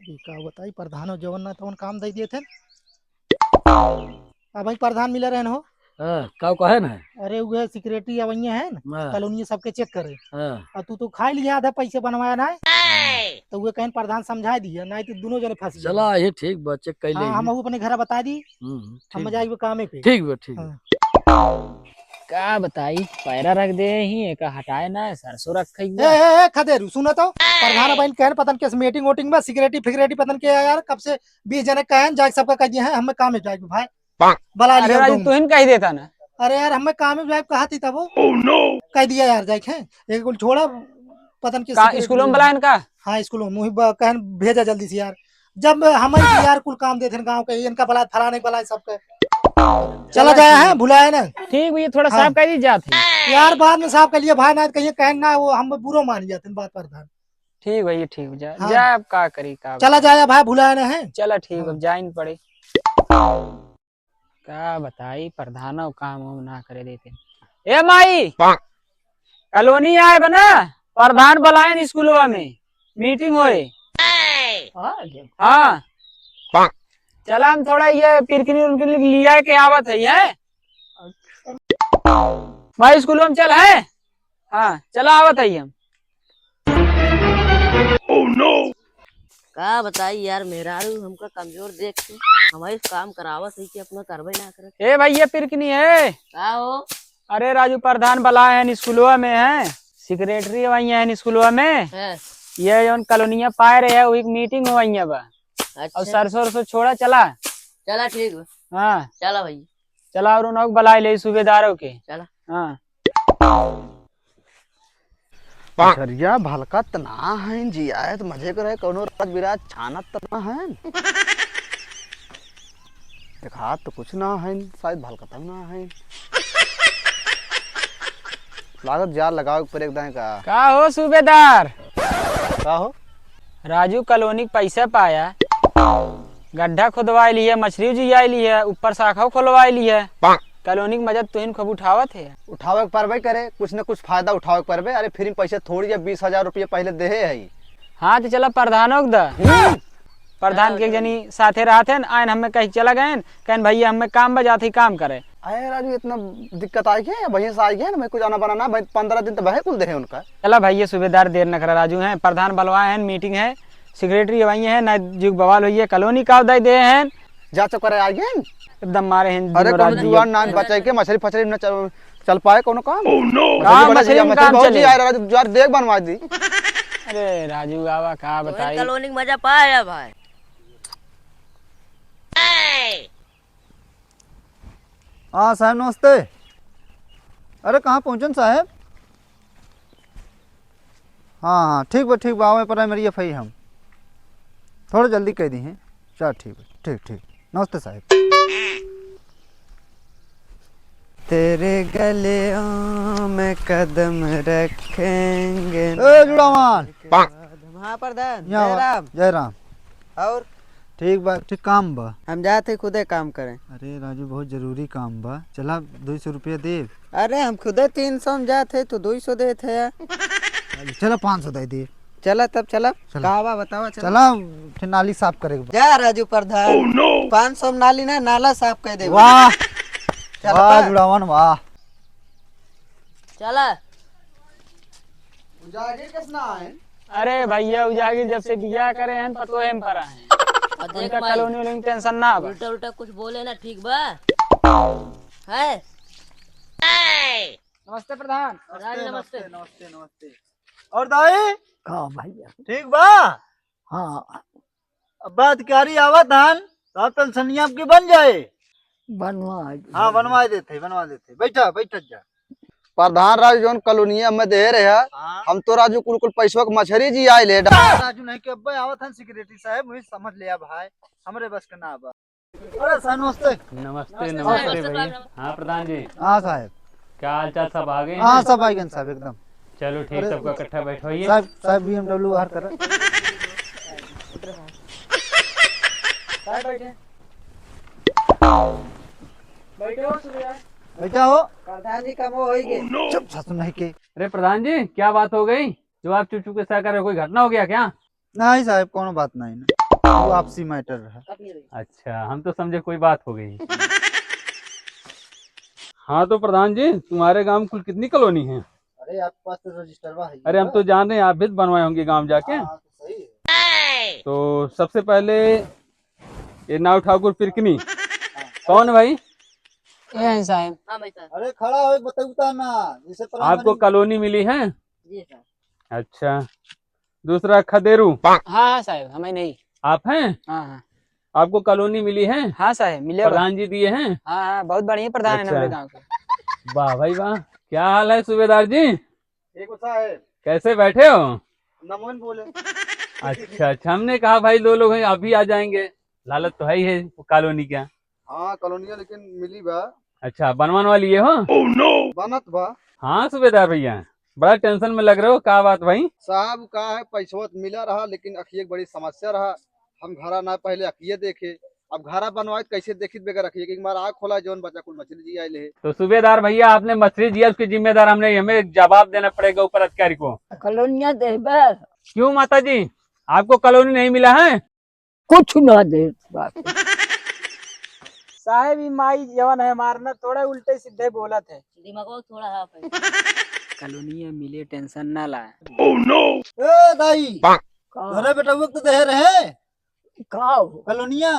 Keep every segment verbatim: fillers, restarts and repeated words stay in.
ई का बताई, प्रधानो जवन ना तवन काम दइ देत हैं। अब भाई प्रधान मिले रहन हो। हाँ, का कहे ना? अरे उहे secretary अवइया है ना, हाँ। कॉलोनी सबके check करे। हाँ। और तू तो खाई लिया आधा पैसे बनवाया ना है। तो उहे कहन प्रधान समझाइ दिया, नाहीं तो दुनो जने फंस गए। चला, ये ठीक बा, check कर हाँ, लेंगे। हम अपने घर बता दी, हम्म, हम ठीक जाए बा। वो कामे पे। ठीक बा, ठीक बा। हाँ। का बताई, पैरा रख दे ही, एका हटाए ना, सरसों रखे ए, हुआ। ए, ए, खदेरू, सुनो तो, प्रधान बहिन कहन पतन के meeting वोटिंग में secretary फिकरेटी पतन के यार, कब से बीस जने कहन जाए, सबका कह दिया है, हमें काम है जाए भाई। बला अरे लिया राजू, तुम। तुहिन कह देता ना। अरे यार, हमें काम है जाए, कहा थी तब वो। कह दिया यार, जाए है, एक कुल छोड़ा, पतन के का secretary स्कूलों में बलायन का? हाँ, स्कूलों में, मुही ब-, कहन भेजा जल्दी से यार। जब हम ही यार कुल काम देते हैं गाँव के, इनका बलाए, फलाने के बलाए, सबके। चला चला जाए ठीक है, है। भुलाए ना। ठीक भैया, थोड़ा हाँ। साफ कर दी जात है। यार, बाद में साफ कर लिया भाई, ना कहिए कहन ना, वो हम बुरो मान जाते हैं बात प्रधान। ठीक भैया, ठीक, जा, हाँ। जा, अब का करी, का चला बताई। जाए भाई, भुलाए ना है। चला ठीक, हाँ। अब जाइन पड़े। का बताई, प्रधानो काम वाम ना करे देते। ए माई, कॉलोनी आए बना, प्रधान बलायन स्कूलवा में, meeting होए। हाँ, हाँ। चला, हम थोड़ा ये पिरकिनी उरकिनी लिया के आवत है, हैं? भाई, स्कूलवा में चल, है? हाँ, चला, आवत है हम। का बताई यार, मेहरारू हमका कमजोर देख के हमारे काम करावत है कि अपना करबे ना करत। ए भैया, पिरकिनी है। का हो? अरे राजू, प्रधान बलाए हैं, स्कूलवा में है, secretary वही है स्कूलवा में। हाँ। ये जौन कॉलोनिया पाए रहे है, वही meeting वही बा। अच्छा। और सरसों वरसों छोड़ा, चला। चला ठीक बा। हाँ। चला भैया। चला, और उन्हों के बलाए ले सूबेदारों के। चला। हाँ। मछरिया भलकत ना हइन, जियाए त मजे करे, कौनो राज बिराज छानत त ना हइन। देखात त कुछ ना हइन, शायद भलकत ना हइन। लागत जार लगावे के परे एक दाएं का। का हो सूबेदार? का हो? राजू कॉलोनी के पैसा पाया, गड्ढा खुदवाए लिहे, मछरी जियाए लिहे, ऊपर शाखा खुलवाए लिहे। कॉलोनी के मजा तुहिन खूब उठावत है। उठावे के परबे करे, कुछ न कुछ फायदा उठावे के परबे। अरे free में पैसे थोड़ी, जब बीस हजार रुपये पहले देहे है। हाँ, तो चला प्रधानो के द। हम्म। प्रधान के एक जनी साथे रहत है, आयन हमें कहीं चला गए, कहन भैया हमें काम बा, जात ही काम करे। अरे राजू, इतना दिक्कत आई है, भैया से आई है ना, मैं कुछ आना बनाना, भाई पंद्रह दिन तो बहे कुल देहे उनका। चला भैया, सूबेदार देर न करा राजू हैं, प्रधान बलवाए हैं, meeting है, secretary वही है, ना जुग बवाल हुई है, कॉलोनी का दे दे हैं। जा चुप करे, आ गए हैं। एकदम मारे हैं अरे, दिनों रात कौनो दिया। जुआर नान बचाई के मछली फछली न चल, चल पाए कौनो काम। Oh no! का मछली मछली बना मछली में मछली काम बहुत चले? जी आ रहा, जुआर देख बनवा दी। अरे राजू आवा, का तो बताई? कॉलोनी के मजा पाया भाई। हाँ साहेब, नमस्ते। अरे, कहाँ पहुँचन साहेब? हाँ, हाँ, ठीक बा, ठीक बा, आवे पर मेरी एफ आई हम। थोड़ा जल्दी कह दी हैं। चल, ठीक बा, ठीक, ठीक। नमस्ते साहेब। तेरे गलियों में कदम रखेंगे। ए, जुड़ावान। हाँ, प्रधान। यहाँ जय आवा। राम। जय राम। और? ठीक बा, ठीक काम बा। हम जात है खुदे काम करें। अरे राजू, बहुत जरूरी काम बा, चला दुई सौ रुपया दे। अरे हम खुदे तीन सौ में जात है, तू दुई सौ देत है यार। चला पाँच सौ दे दे। चला तब चला। चला। का बा बतावा, चला। चला, फिर नाली साफ करे के बा। जा राजू प्रधान। Oh no! पाँच सौ में नाली ना, नाला साफ कर दे। वाह। चला वाह बा। जुड़ावन, वाह। चला। उजागिर कैसे ना आए? अरे भैया, उजागिर जब से बियाह करे हैं, पतोहे में परा हैं। और देख उनका भाई, कॉलोनी वोलोनी tension ना बा। उल्टा उल्टा कुछ बोले ना, ठीक बा? है? नमस्ते प्रधान। प्रधान, नमस्ते। नमस्ते, नमस्ते, नमस्ते। और दाई? हाँ भैया। ठीक बा? हाँ। अब बात क्यारी आवत हन, तो आप पेंशनिया आपकी बन जाए। बनवा दे। हाँ, बनवा देते, बनवा देते। बैठा, बैठा जा। प्रधान राजू जौन कॉलोनिया में दे रहे हैं, हाँ। हम तो राजू कुल कुल पैसवा के मछरी जियाए ले डा। राजू नहीं के अब्बे आवत हन secretary साहब, वही समझ लिया भाई, हमरे बस के ना बा। अरे सर, नमस्ते। नमस्ते, नमस्ते नमस्ते भैया। प्रधान। हाँ प्रधान जी। हाँ साहब। क्या हाल चाल, सब आ गए हाँ, हैं? सब आ गए साहब, एकदम। चलो ठीक, अरे, सबको इकट्ठा बैठवाइए। साहब, साहब B M W बाहर कर। साहब बैठे। बैठो सूर्या। बैठा हो। प्रधान जी का मुंह होई गए। चुप, सासू नहीं के। अरे प्रधान जी, क्या बात हो गई जो आप चुप चुप के सह कर रहे हो? कोई घटना हो गया क्या? नहीं साहब, कोनो बात नहीं ना। वो आपसी मैटर रहा। अच्छा, हम तो समझे कोई बात हो गई। हाँ तो प्रधान जी, तुम्हारे गांव में कुल कितनी कॉलोनी है? अरे, आपके पास तो रजिस्टरवा है ही अरे, हम ना। तो जान रहे हैं, आप भी बनवाए होंगे गांव जाके। हाँ, तो सही है। तो सबसे पहले ये नाव ठाकुर पिरकनी। हाँ। कौन है भाई? ये है साहब। हाँ भाई साहब। अरे, खड़ा हो, एक बताऊता ना, जैसे प्रधान आपको बनी। कॉलोनी मिली है? जी सर। अच्छा, दूसरा खदेरू। हाँ, हाँ साहब, हमें नहीं। आप हैं? हाँ, हाँ। आपको कॉलोनी मिली है? हाँ साहब, मिले बा। प्रधान जी दिए हैं? हाँ, हाँ, बहुत बढ़िया प्रधान है अच्छा। हमारे गांव के। वाह भाई वाह, क्या हाल है सूबेदार जी? ठीक बा साहब। कैसे बैठे हो? नमोन बोले। अच्छा अच्छा, हमने कहा भाई दो लोग हैं, अभी आ जाएंगे, लालच तो है ही है कॉलोनी का। हाँ, कॉलोनिया लेकिन मिली बा। अच्छा, बनवान वाली है हो? बनत बा। हाँ सूबेदार भैया, बड़ा टेंशन में लग रहे हो, का बात भाई? साहब का है, पैसवा तो मिला रहा लेकिन अखिए एक बड़ी समस्या रहा। हम घरा ना पहले अखिए देखे, अब घरा बनवाए तो कैसे देखित बगैर अखिए, एक बार आँख खोला जौन बचा कुल मछली जी आए ले। तो सूबेदार भैया, आपने मछली जिया, उसके जिम्मेदार हमने, हमें जवाब देना पड़ेगा ऊपर अधिकारी को। कॉलोनिया देबे। क्यों माता जी, आपको कॉलोनी नहीं मिला है? कुछ ना दे बात। साहेब, ई माई जवन है हमार ना, थोड़ा उल्टे सीधे बोलत है। दिमागो थोड़ा half है। कॉलोनिया मिले, टेंशन ना ला। ए दाई, का? तोरे बेटउआ के तो देहे रहे। का हो? कॉलोनिया।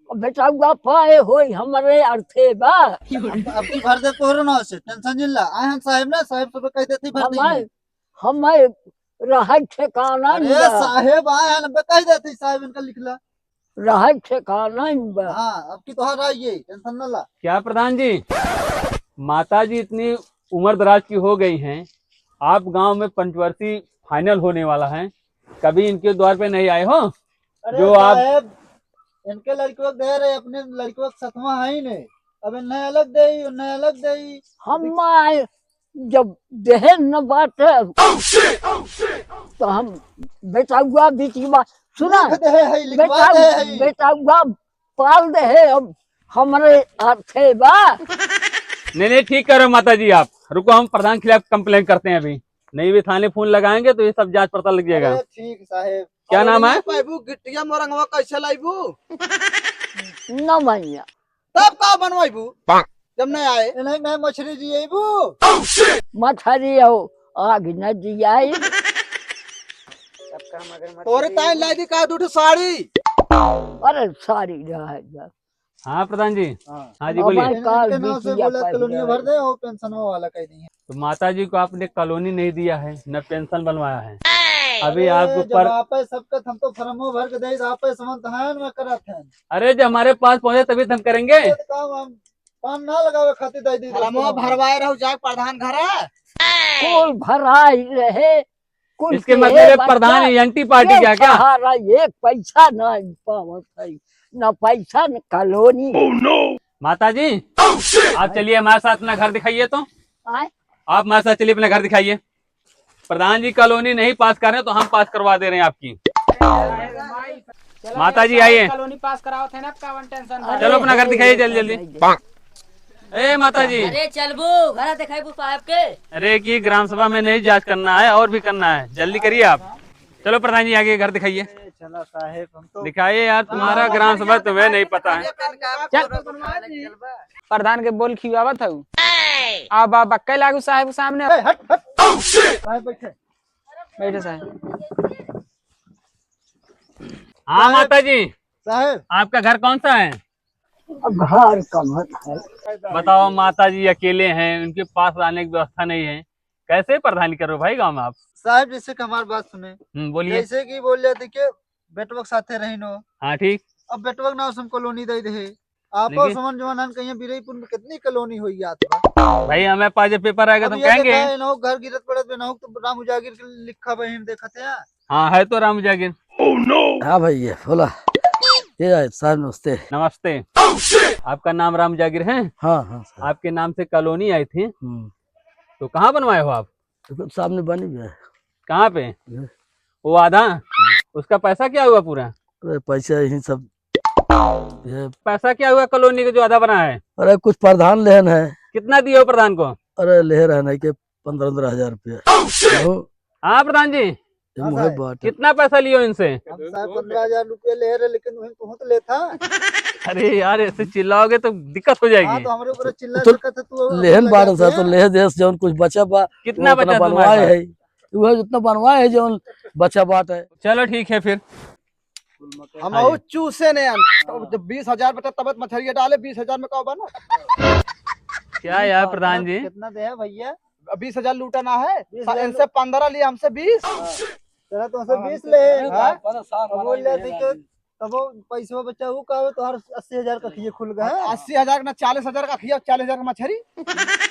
बेटउआ पाए होई हमरे अर्थे बा। अब, अब की भर दे तोहरे नाव से, टेंशन जिन ला। आए हम साहेब ना, साहेब सब कह देती भर हमार, देंगे। हमार रहै ठेकाना अरे नहीं बा। साहेब आए हैं, बे कह देती साहेब इनका लिख ला। रहै ठेकाना नहीं बा। हाँ, अब की तोहर आई है, टेंशन ना ला। क्या प्रधान जी, माता जी इतनी उम्र दराज की हो गई हैं, आप गांव में पंचवर्षी फाइनल होने वाला है, कभी इनके द्वार पे नहीं आए हो? अरे जो आप साहेब, इनके लड़कियों के दे रहे, अपने लड़कियों के सतवा है ही नहीं। अब इन्हें अलग दे, उन्हें अलग दे। हम आए, जब देहे न बाटे, तो हम बेटउआ बीच में, सुना, लिख दे है, लिखवा बेटा, दे है। बेटउआ पाल दे है, अब हमरे हाथे बा। नहीं, नहीं, ठीक करो माता जी, आप रुको, हम प्रधान खिलाफ कंप्लेन करते हैं अभी। नहीं भी थाने फोन लगाएंगे तो ये सब जांच पड़ताल लग जाएगा। अरे ठीक साहेब। क्या नाम है? पाइबू गिट्टिया मोरंगवा कैसे लाइबू? न भैया। तब का बनवाइबू? जब नहीं आए। नहीं, मैं मछली जिएबू। मछली हो, आग न जियाई। तोरे ताई लाई दी का दू ठो साड़ी? अरे साड़ी रहे जा। हाँ प्रधान जी। हाँ। हाँ जी, बोलिए। हमारे इन-, काल इनके नाम से बिटिया बोला, पाई कॉलोनी है। भर दे और पेंशन वाला कह दी है। तो माता जी को आपने कॉलोनी नहीं दिया है, न पेंशन बनवाया है। अभी अरे, आपको जब पर- आपे सबके हम तो फॉर्मो भर के दे, आपे समन तहान में करत हैं। अरे, जब हमारे पास पहुँचे तभी तो हम करेंगे। ये तो काम हम पान ना लगावे खातिर दे दी। फॉर्मो भरवाए रहो, जाए प्रधान घर। कुल भराई रहे, कुल इसके के मतलब ये बच्चा, प्रधान एंटी पार्टी ये क्या, क्या? सहारा, एक पैसा ना पावत है, ना पैसा, न कॉलोनी। माता जी, आप चलिए हमारे साथ अपना घर दिखाइए तो। आए? आप हमारे साथ चलिए, अपना घर दिखाइए। प्रधान जी कॉलोनी नहीं पास कर रहे तो हम पास करवा दे रहे हैं आपकी। चलो माता जी, आइए। कॉलोनी पास कराओ थे ना, आपका वन टेंशन। चलो, अपना घर दिखाइए जल्दी, जल्दी। ए माता जी। अरे चलबू, घर दिखाइबू साहब के। अरे की ग्राम सभा में नहीं जांच करना है, और भी करना है, जल्दी करिए आप। चलो प्रधान जी, आगे घर दिखाइए। चला साहेब, हम तो दिखाइए यार, तुम्हारा ग्राम सभा तुम्हें नहीं पता है। चल। प्रधान के बोल खियावत हऊ। अब, अब बक्के लागू साहेब के सामने। ए, हट, हट। साहेब बैठे। बैठे साहेब। हाँ माता जी। साहेब। आपका घर कौन सा है? अब घर कहाँ है? बताओ, माता जी अकेले हैं, उनके पास आने की व्यवस्था नहीं है, कैसे प्रधानी करो भाई गाँव में आप? साहेब, जैसे कि हमारी बात सुने, हम्म, बोलिए। जैसे कि बोल जाते कि बेटवा के साथे रही नो। हाँ, ठीक। अब बेटवा के नाम से हम कॉलोनी दे दे। आप लेकिन समन जवान हन, कहीं बिरईपुर में कितनी कॉलोनी हो जात बा। भाई, हमें पास जब पेपर आएगा तो अब ये कहेंगे। देखा है, इनहो घर गिरत पड़त बा, इनहो तो राम उजागिर के लिखा बा, हम देखते हैं। हाँ, है तो राम उजागिर। हाँ भाई, ये बोला। ये आए साहब, नमस्ते। नमस्ते। आपका नाम राम उजागिर है? हाँ, हाँ, सर। आपके नाम से कॉलोनी आई थी, हम्म। तो कहाँ बनवाए हो आप? तो सामने बनी हुई है। कहाँ पे? ये। वो आधा? उसका पैसा क्या हुआ पूरा? अरे, पैसा यही सब, ये पैसा क्या हुआ कॉलोनी का जो आधा बना है? अरे, कुछ प्रधान लेहन है। कितना दिए हो प्रधान को? अरे, ले रहन है के पन्द्रह, पन्द्रह हजार रुपया। हाँ प्रधान जी, ये हाँ मुहे साहब। बात है। कितना पैसा लियो इनसे? हम साहब पन्द्रह हजार रुपया ले रहे, लेकिन वही तू तो लेता। अरे यार, ऐसे चिल्लाओगे तो दिक्कत हो जाएगी। हाँ, तो हमरे ऊपर चिल्ला तो सकत है, तू लेहन बारह सौ, तो लेह देस, जौन कुछ बचा बा, कितना वो उतना बचा तुम्हारे बनवाए पास? है। वह जितना बनवाए है, जौन बचा बात है। चलो ठीक है फिर। हम हाँ और जी। चूसे ने हम। तो जब बीस हजार बचा तब मछरिया डाले, बीस हजार में का बना? क्या यार प्रधान जी? कितना दे है भैया? बीस हजार लूटा ना है, बीस हजार इनसे पंद्रह लिए, हमसे बीस। हाँ। चला तो हमसे हाँ, बीस ले। हाँ? अब बोल जाते कि तब वो पैसवा बचा, वो का हो, तोहार अस्सी हजार का खिए खुल गए। अस्सी हजार ना, चालीस हजार का खिया, चालीस हजार का मछरी।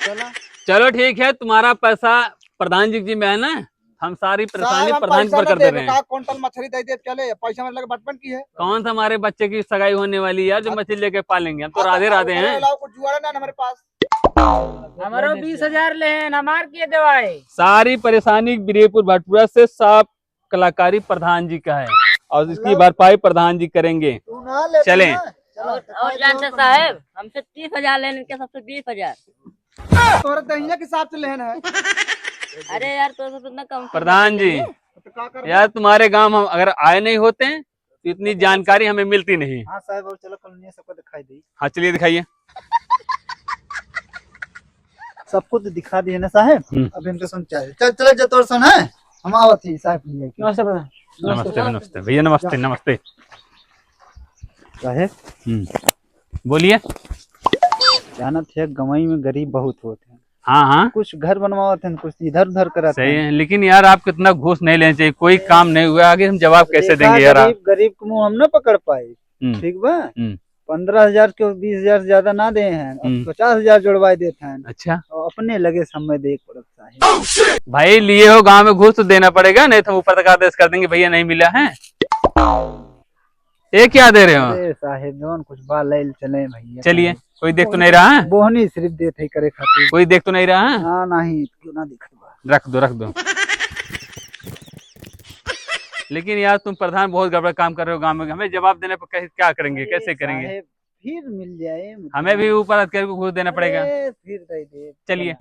चला। चलो ठीक है, तुम्हारा पैसा प्रधान जी के जिम्मे है ना, हम सारी परेशानी साहब, हम प्रधान जी पैसा पर ना कर दे देबे, रहे हैं। का क्विंटल मछरी दे दे, चले, पैसा मतलब बचपन की है। कौन सा हमारे बच्चे की सगाई होने वाली है यार, जो अब मछली लेके पालेंगे? हम तो अब राधे अब राधे हैं। अलावा कुछ जुगाड़ ना हमारे पास। हमारो बीस हजार लेहन, हमार के देवाए। सारी परेशानी बिरेपुर भटपुरा से साफ कलाकारी प्रधान जी का है और इसकी मतलब भरपाई प्रधान जी करेंगे। तू ना ले, चलें। तू ना। चलो, और, दिखाई और दो जानते तुम। साहब, हमसे तीस हजार लेने के, सबसे बीस हजार। तोरे दहिया के हिसाब से लेना है। अरे यार, तो, तो इतना कम से प्रधान जी, तो का करबो? यार तुम्हारे गांव हम अगर आए नहीं होते तो इतनी जानकारी हमें मिलती नहीं। हाँ साहब, और चलो कॉलोनिया सबको दिखाई दी। हाँ, चलिए दिखाइए। सब कुछ दिखा दिए ना साहब। हम्म। अब इनके सुन चाहिए। चल, चल, जो तोर सुन है, हम आवत ही साहब लेके। नमस्ते प्रधान। नमस्ते, नमस्ते भैया, नमस्ते, नमस्ते। साहब। हम्म। बोलिए। जानत है, गंवई में गरीब बहुत होत हैं। हाँ, हाँ। कुछ घर बनवावत हैं, कुछ इधर उधर करत हैं। सही है, लेकिन यार, आपको इतना घूस नहीं लेना चाहिए, कोई काम नहीं हुआ, आगे हम जवाब कैसे देखा, देंगे यार आप? गरीब, गरीब के मुंह हम ना पकड़ पाए, हम्म। ठीक बा? हम्म। पन्द्रह हजार के बीस हजार से ज्यादा ना दे हैं, अब हम्म। पचास हजार जोड़वाए देत हैं। अच्छा। और अपने लगे समय दे पड़त साहब। भाई, लिए हो गांव में घूस तो देना पड़ेगा, नहीं तो हम ऊपर तक आदेश कर देंगे, भैया नहीं मिला है। ये क्या दे रहे हो? अरे साहेब, जौन कुछ बा, ले चले भैया। चलिए, कोई देख तो नहीं रहा है? बोहनी सिर्फ देत है करे खातिर। कोई देख तो नहीं रहा है? हाँ, नहीं, क्यों ना दिखत बा। रख दो, रख दो। लेकिन यार, तुम प्रधान बहुत गड़बड़ काम कर रहे हो गांव में। हमें जवाब देने पर कैसे, क्या करेंगे, अरे कैसे करेंगे? साहेब, फिर मिल जाए, हमें भी ऊपर अधिकारी को घूस देना पड़ेगा। अरे, फिर दे दे। चलिए।